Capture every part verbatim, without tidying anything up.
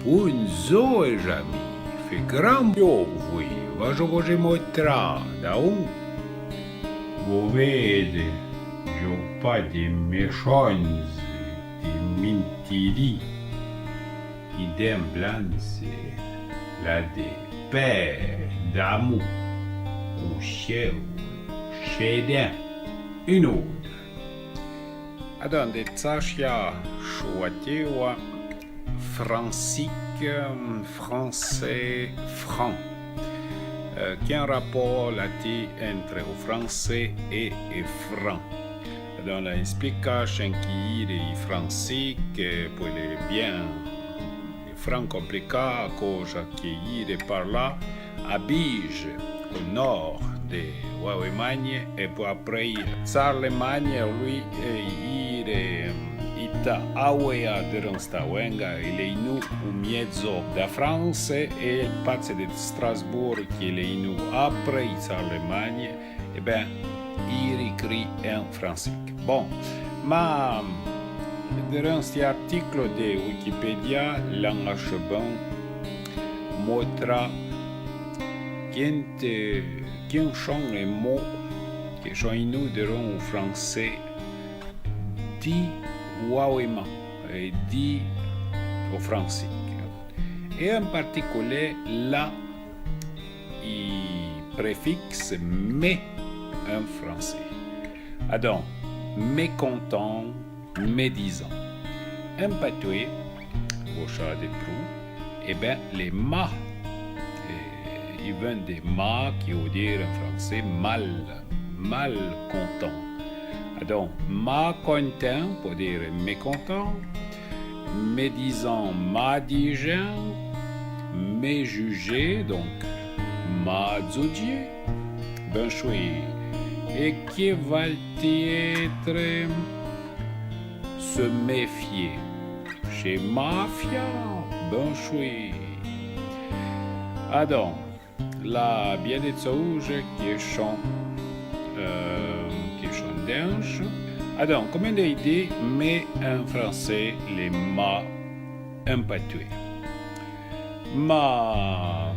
Bondzor, é j'ami. Fé gran byo, voué. Vajo vo je motrà, daon. Vo vède, j'o pa de méchonze, de mintiri. Idem blanse, la de pè, d'amou, ou chèo, chèden, un autre. Adon, de tsachia chouatewa, francique, français, franc. Euh, quel rapport l'a-t-il entre le français et, et franc? Adon, la explica chen que ire i francique, que pwé le bien, le franc complica, a coja que ire parla, a Bige, au nord de l'Allemagne, é pwé apré Charlemagne, lui, é ire, ita awea deran sta wenga, é le inu u miezo da France, é patse de Strasbourg, que le inu apré Charlemagne, é ben, ire écrit en francique. Bon, ma deran sti articlo de Wikipedia, l'an achebon motra quinte, quin chon é mo que chon inu deran u français di u allemand é di u francique. É en particulier la i préfixe mais en français. Adon, mécontent, médisant. En patoué, vo chade prou, é ben, le ma, é, i ven de ma, que vo dire en français mal, malcontent. Adon, malcontent, pwé dire mécontent, médisant, madijan, méjugé, donc, madzodjé, ben choué. É que val-t-i étre se méfier? Che mafia, ben choué. Adon, la bien de tsouje que chon, euh, que chon dinche. Adon, comme l'é dit, mais en français, le ma en patoué. Ma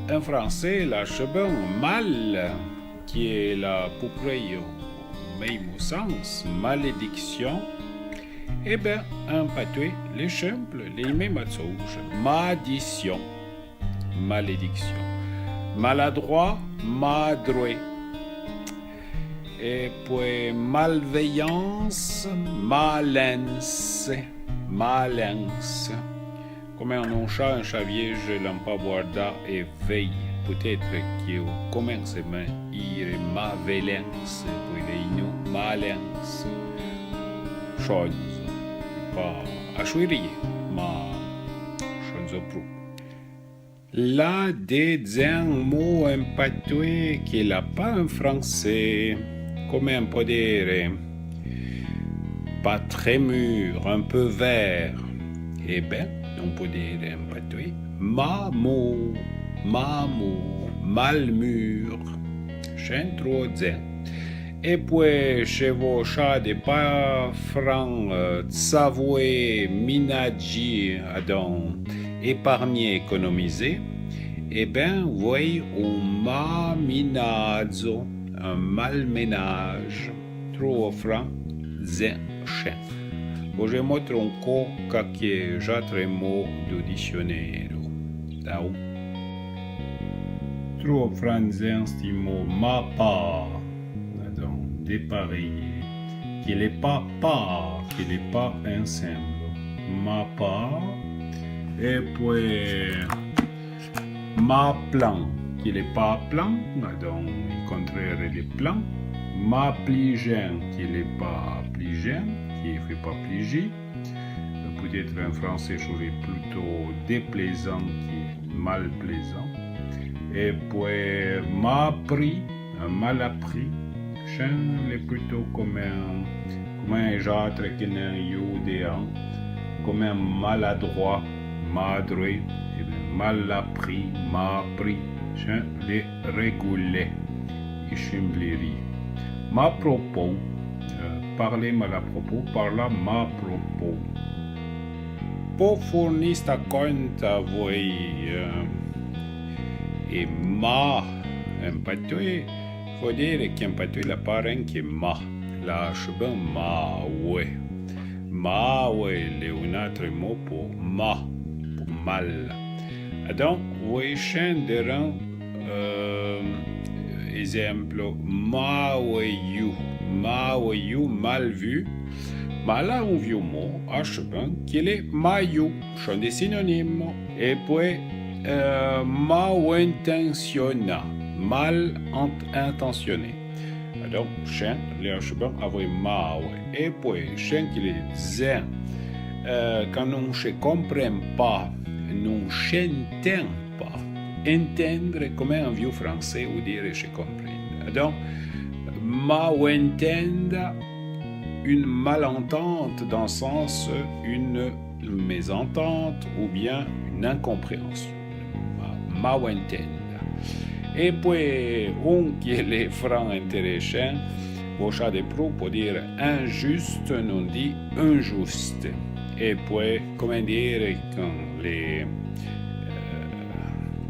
en français, l'achebon mal, que l'a à peu près u mémo sens, malédiction, é ben, en patoué, l'é chemple, l'é mémo tsouje, madision, malédiction. Maladroit, madroé. É pwé malveillance, malence, malence. Comme on cha, en chavièje, l'an pa bouarda é vèi. Peut-être que u comencemen ire mavelence, pwé le inu malence. Chondzo. Pa achouirié, ma chondzo prou. La de dzen mo en patoué que l'a pa en français, comme on peut dire, pas très mûr, un peu vert. É ben, on peut dire en patoué, mamo, mamo, mal mûr, chen tro dzen. É pwé, che vo chade pa fran, euh, tsavoué, minadji, adon, épargner, économiser, é ben, voué u maminadzo, un malménage, tro fran, dzen, chen. Vo je motre un co caquejatre mo du dicionero. Dao. Tro fran dzen sti mo, ma pa. Adon, de parèi. Que l'é pa pa, que l'é pa ensemble. Ma pa. É pwé, ma plan, que l'é pa plan, adon, i contraire de plan. Ma plijen, que l'é pa plijen, que fé pa pliji. Peut-être en français serait plutôt déplaisant que malplaisant. É pwé, ma pri, un mal appris. Chen l'é plutôt comme un, comme un jatre que n'en you de an, comme un maladroit, madroé, é ben, mal appris, ma pri. Chen l'é régulé, i chimbliri. Ma propos, euh, parler mal à propos, parla ma propos. Po fournì sta conta, voué, eh, é ma, en patoué, fo dére que en patoué l'a pa ren que ma, l'a achebén maoué. Maoué, l'é un atre mo po ma, po mal. Adon, voué, chen deren, eh, ézemplo, maoué you, maoué you, mal vu, ma l'a un viou mo, achebén, que l'é mayu, chon dé sinonimo. É poué, eh, mau intensiona, mal int-, intensioné. Adon, chen, l'é achebén avoué mau. É poué, chen que l'é zen, eh, quand non che compren pa, non ch'enten pa. Entendre, comme en viou français, ou dire che comprende. Adon, mau entenda, une malentente, dans le sens, une mésentente ou bien une incompréhension. Ma-, mau entenda. É poué, un que l'é fran intéressant, voué, chen de prou po dire injuste, non di injuste. É poué, comme dire, quand l'é, eh,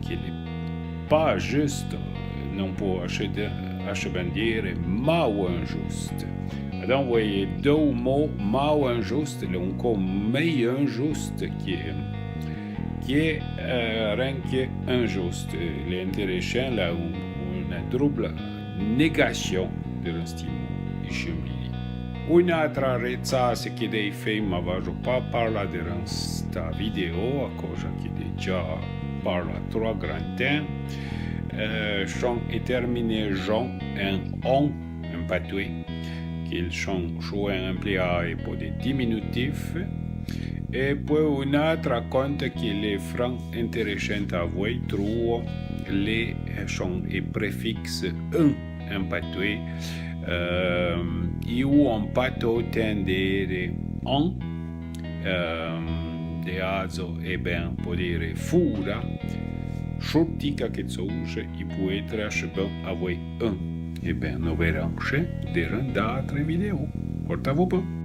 que l'é pa juste, non po ache-, achebén dire mau injuste. Adon, voué, dou mo mau injuste, l'é un co mé injuste que, que, eh, ren que injuste. L'é intéressant, l'a un, una drobla négation de l'estimo, dixem-li. Una atra retsa, sé que dei fé, ma vajo pa parla deren sta vidéo, a causa que dei ja parla tro gran ten. Eh, chon é terminé jon en on, en patoué, que chon choué empléa é po dé diminutif. É poué una atra conta que l'é fran intéressanta avoué, trouo, l'é, eh, chon é préfixe en, en patoué, eh, i ou en patoué ten dire en, eh, de azo, é ben, po dire foura, chorti caque tsouje, i poué étre achebén avoué en. É ben, no veran che deren d'atre vidéo. Portavou ben.